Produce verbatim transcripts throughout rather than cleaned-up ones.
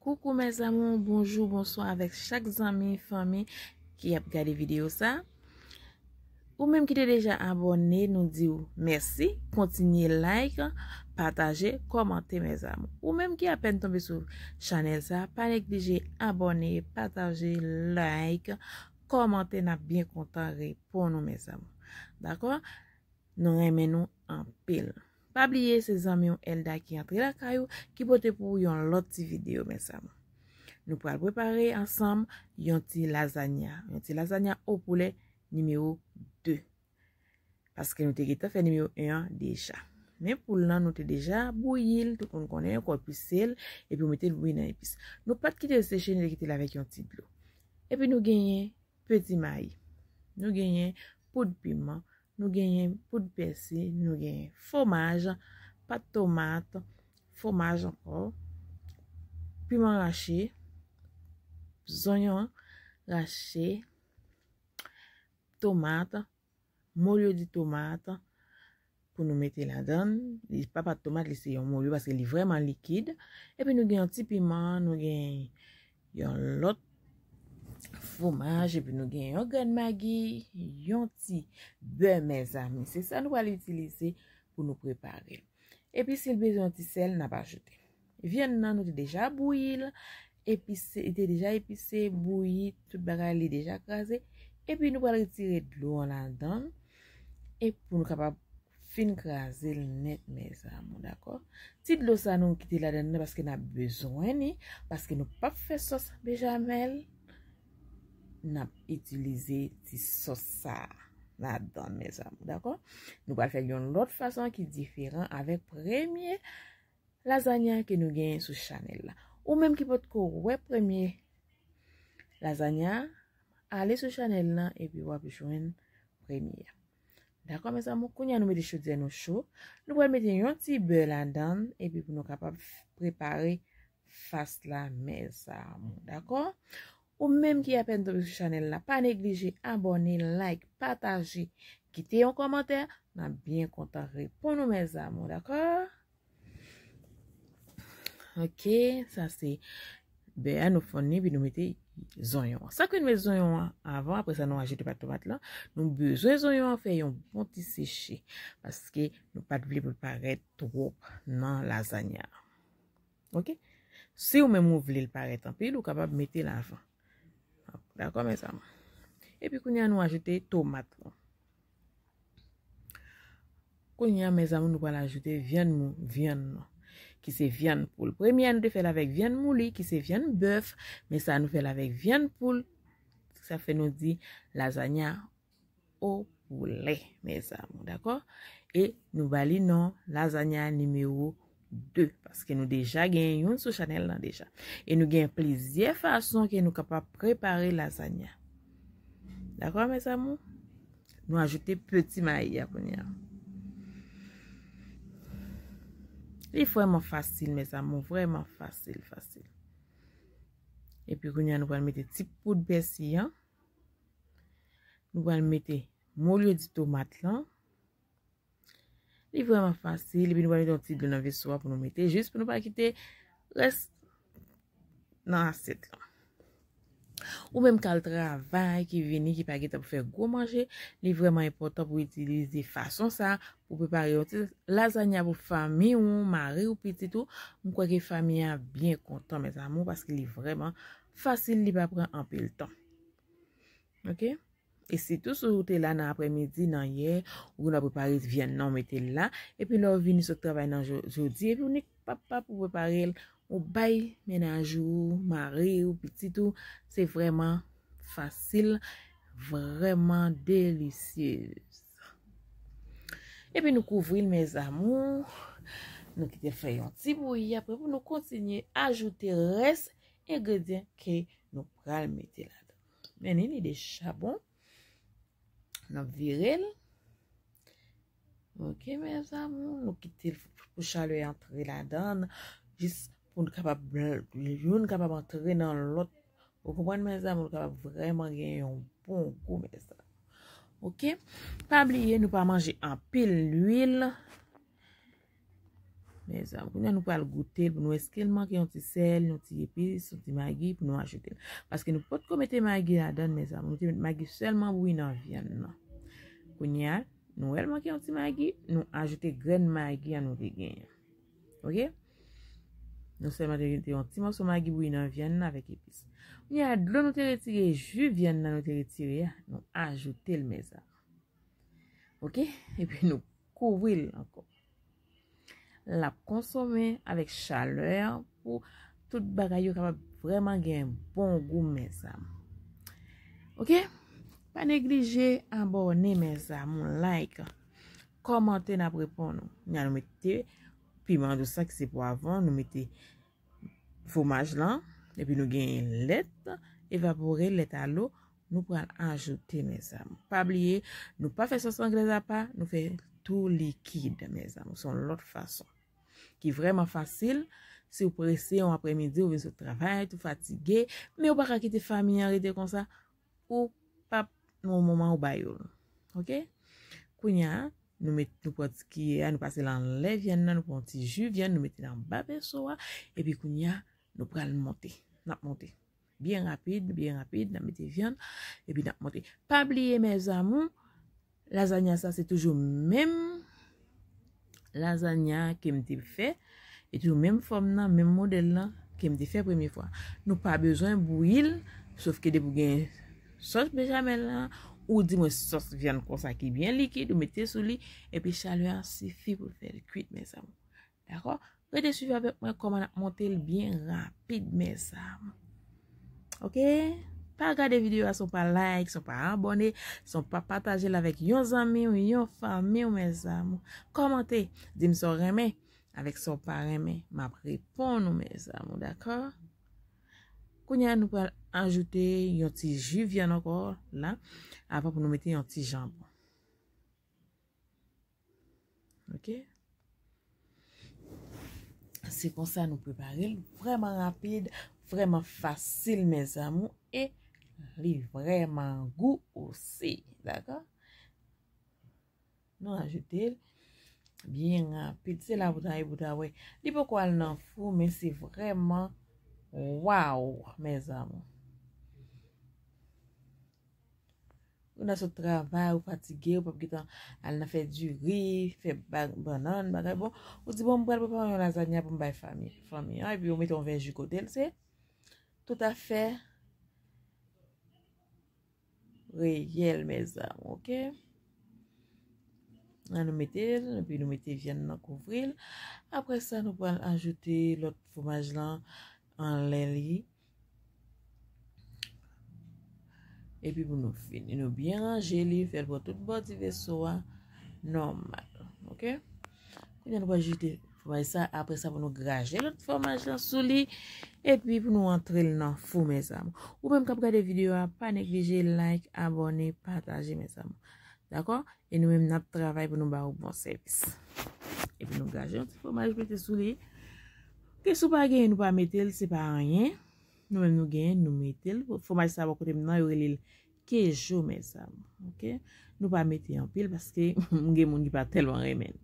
Koukou mes amours, bonjou, bonswa avèk chak zanmi, fanmi ki ap gade videyo sa. Ou menm ki te deja abòne, nou di w mèsi. Kontinye like, pataje, kòmante mes amours. Ou menm ki apèn tonbe sou chanèl sa, pa neglije abòne, pataje, like, kòmante, n ap byen kontan reponn ou mes amours. Dakò? Nou renmen nou anpil. Pa bliye se zanmi w Elda ki antre lakay ou, ki pote pou ou yon lòt ti videyo mes amours. Nou pral prepare ansanm yon ti lazanya, yon ti lazanya o poulè nimewo de. Paske nou te gentan fè nimewo en an deja. Men poul lan nou te deja bouyi l, tout moun konnen, kò epise l, epi w mete l bouyi nan epis. Nou pa t kite l seche, nou te kite l avèk yon ti dlo. Epi nou genyen peti mayi. Nou genyen poud piman, nou genyen poud pèsi, nou genyen fwomaj, pat tomat, fwomaj ankò, piman rache, zonyon rache, tomat, molyo di tomat pou nou mete ladan l. Li pa pat tomat, li se yon molyo paske li vrèman likid. Epi nou gen yon ti piman, nou gen yon lòt fwomaj, epi nou gen yon grenn magi, yon ti bè mes amours. Se sa nou pral itilize pou nou prepare l. Epi si l bezwen yon ti sèl, n ap ajoute. Vyann nan nou te deja bouyi l, epise, li te deja epise, bouyi, tout bagay li deja kraze. Epi nou pral retire dlo an ladan l, e pou nou kapab fin kraze l nèt mes amours, dakò? Ti dlo sa nou kite ladan nan paske n ap bezwen li, paske nou p ap fè sòs bejamèl, n ap itilize ti sòs sa ladan mes amours, dakò? Nou pral fè l yon lòt fason ki diferan avèk premye lazanya ke nou genyen sou chanèl la. Ou menm ki potko wè premye lazanya, ale sou chanèl lan epi w ap jwenn premye a. Dakò mes amours, kounye a nou mete chodyè nou cho. Nou pral mete yon ti bè ladan l epi pou nou kapab prepare fas la mes amours, dakò? Ou menm ki apèn tonbe sou chanèl la, pa neglije abòne, like, pataje, kite yon kòmantè. N ap byen kontan reponn ou mes amours, dakò? Ok, sa se bè a, nou fonn li, epi nou mete zonyon an. Sa ke nou met zonyon an avan, apre sa nou ajoute pat tomat lan. Nou bezwen zonyon an fè yon bon ti seche, paske nou pa t vle pou l parèt twòp nan lazanya. Ok? Si ou menm ou vle l parèt anpil, ou kapab mete l avan. Dakò mes amours? Epi kounye a nou ajoute tomat lan. Kounye a mes amours, nou pral ajoute vyann mou, vyann nan, ki se vyann poul. Premye a nou te fè l avèk vyann mouli, ki se vyann bèf, men sa a nou fè l avèk vyann poul. Sa fè nou di lazanya o poulè mes amours, dakò? E nou ba li non lazanya nimewo de, paske nou deja gen youn sou chanèl lan deja. E nou gen plizyè fason ke nou kapab prepare lazanya. Dakò mes amours? Nou ajoute peti mayi a kounye a. Li vrèman fasil mes amours, vrèman fasil, fasil. Epi kounye a nou pral mete ti poud pèsi an. Nou pral mete molyo di tomat lan. Li vrèman fasil, epi nou pral mete yon ti dlo nan veso a pou nou mete, jis pou nou pa kite rès nan asyèt lan. Ou menm k al travay, ki vini, ki pa gentan pou fè gwo manje, li vrèman enpòtan pou itilize fason sa pou prepare yon ti lazanya pou fanmi ou, mari ou, pitit ou. M kwè ke fanmi a byen kontan mes amours, paske li vrèman fasil, li pa pran anpil tan. Ok? E sitou si w te la nan aprèmidi, nan yè, ou gen dwa prepare vyann nan, w mete l la. Epi lè w vini sot travay nan jo- jodi, epi w nik pap pap ou prepare l, ou bay mennaj ou, mari ou, pitit ou, se vrèman fasil, vrèman delisyez. Epi nou kouvri l mes amours. Nou kite l fè yon ti bouyi, apre pou nou kontinye ajoute rès engredyan ke nou pral mete ladan. Men ni li deja bon. N ap vire l. Ok mes amours, nou kite l pou chalè antre ladan, jis pou n kapab, youn kapab antre nan lòt. Ou konprann mes amours, nou kapab vrèman gen yon bon gou mes amours. Ok? Pa bliye, nou pa manje anpil lwil. Mezanmi, kounye a nou pral goute l pou nou wè èske l manke yon ti sèl, yon ti epis, yon ti magi pou nou ajoute l. Paske nou potko mete magi ladan l, mezanmi. Nou te met magi sèlman bouyi nan vyann nan. Kounye a, nou wè l manke yon ti magi, nou ajoute grenn magi a nou te genyen. Oke? Nou sèlman te mete yon ti mòso magi bouyi nan vyann nan avèk epis. Kounye a, dlo nou te retire, ji vyann nan nou te retire a, nou ajoute l, mezanmi. Oke? Epi nou kouvri l ankò. L ap konsome avèk chalè pou tout bagay yo kapab vrèman gen bon gou, mezanmi. Oke? Pa neglije abòne, mezanmi, like, kòmante, n ap reponn ou. Kounye a nou mete piman dous la ki se pwavwon, nou mete fwomaj lan, epi nou genyen lèt evapore, lèt alo, nou pral ajoute, mezanmi. Pa bliye, nou pa fè sòs anglèz apa, nou fè tou likid, mezanmi. Se yon lòt fason ki vrèman fasil. Si w prese yon aprèmidi, ou vin sot travay, tou fatige, men ou pa ka kite fanmi an rete konsa, ou p ap nan yon moman ou ba yo l. Oke? Kounye a, nou met, nou pran ti kiyè a, nou pase l anlè vyann nan, nou pran yon ti ji vyann, nou mete l anba vèso a, epi kounye a, nou pral monte. N ap monte. Byen rapid, byen rapid, n ap mete vyann, epi n ap monte. Pa bliye, mezanmi, lazanya sa se toujou menm lazanya ke m te fè, e toujou menm fòm nan, menm modèl lan ke m te fè premye fwa. Nou pa bezwen bouyi l, sof ke depi w gen sòs bechamèl lan, ou di mwen sòs vyann konsa ki byen likid, ou mete sou li, epi chalè a sifi pou l fè l kwit, mezanmi. Dakò? Rete swiv avèk mwen kòman n ap monte l byen rapid, mezanmi. Oke? Pa gade videyo a san w pa like, san w pa abòne, san w pa pataje l avèk yon zanmi w, yon fanmi w, mezanmi. Kòmante, di m sa w renmen, avèk sa w pa renmen. M ap reponn ou, mezanmi, dakò? Kounye a, nou pral ajoute yon ti ji vyann ankò la, avan pou nou mete yon ti janbon. Oke? Se konsa nou prepare l. Vrèman rapid, vrèman fasil, mezanmi. E li vrèman gou osi. Dakò? Nou ajoute l byen rapid. Se la pou ta ye pou ta wè. Li poko al nan fou, men se vrèman waw, mezanmi. Ou nan sot travay, ou fatige, ou p ap gentan al nan fè diri, fè ba-, bannann, bagay. Bon, ou di, bon, m pral prepare yon lazanya pou m bay fanmi, fanmi an, epi ou mete yon vè ji kote l, se toutafè reyèl, mezanmi, oke? La, nou mete l, epi nou mete vyann nan kouvri l. Apre sa, nou pral ajoute lòt fwomaj lan anlè li. Epi pou nou fini, nou byen ranje li, fè l pran tout bò ti veso a nòmal. Oke? Kounye a nou pral jete fwomaj sa, apre sa pou nou graje lòt fwomaj lan sou li, epi pou nou antre l nan fou, mezanmi. Ou menm k ap gade videyo a, pa neglije like, abòne, pataje, mezanmi. Dakò? E nou menm n ap travay pou nou ba ou bon sèvis. Epi nou graje yon ti fwomaj mete sou li. Ke si w pa genyen, nou pa mete l, se pa anyen. Nou menm nou genyen, nou mete l. Fwomaj sa bò kote m nan, yo rele l kejo, mezanmi. Oke? Nou pa mete anpil paske m gen moun ki pa tèlman renmen l.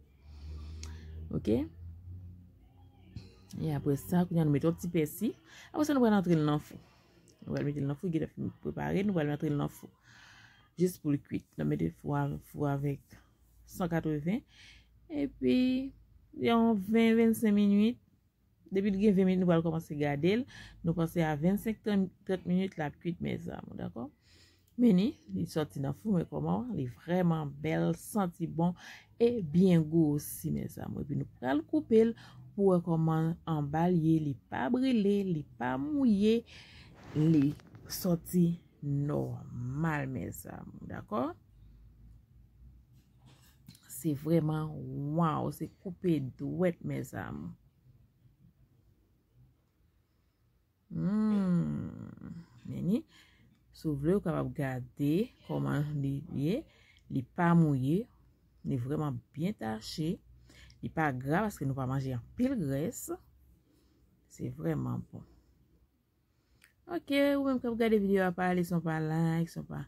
Oke? E apre sa, kounye a nou mete yon ti pèsi. Apre sa, nou pral antre l nan fou. Nou pral mete l nan fou, gentan fin prepare, nou pral antre l nan fou. Jis pou l kwit. N ap mete fou a, fou avèk san katreven. Epi, yon ven, vennsenk minit. Depi l gen ven minit, nou pral kòmanse gade l. Nou panse a vennsenk, trant, trant minit, l ap kwit, mezanmi, dakò? Men ni, li sòti nan fou, men kòman, li vrèman bèl, santi bon, e byen gou osi, mezanmi. Epi nou pral koupe l pou wè kòman anba l ye, li pa brile, li pa mouye, li sòti nòmal, mezanmi, dakò? Se vrèman waw, se koupe dwèt, mezanmi. Hmm, men ni, si w vle, ou kapab gade kòman li ye. Li pa mouye, li vrèman byen tache. Li pa gra paske nou pa manje anpil grès. Se vrèman bon. Oke, ou menm k ap gade videyo a, pa ale san w pa like, san w pa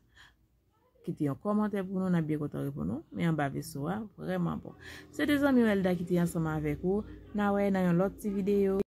Kite yon kòmantè pou nou, n ap byen kontan reponn ou. Men anba veso a, vrèman bon. Se te zanmi Welda ki te ansanm avèk ou. N a wè nan yon lòt ti videyo.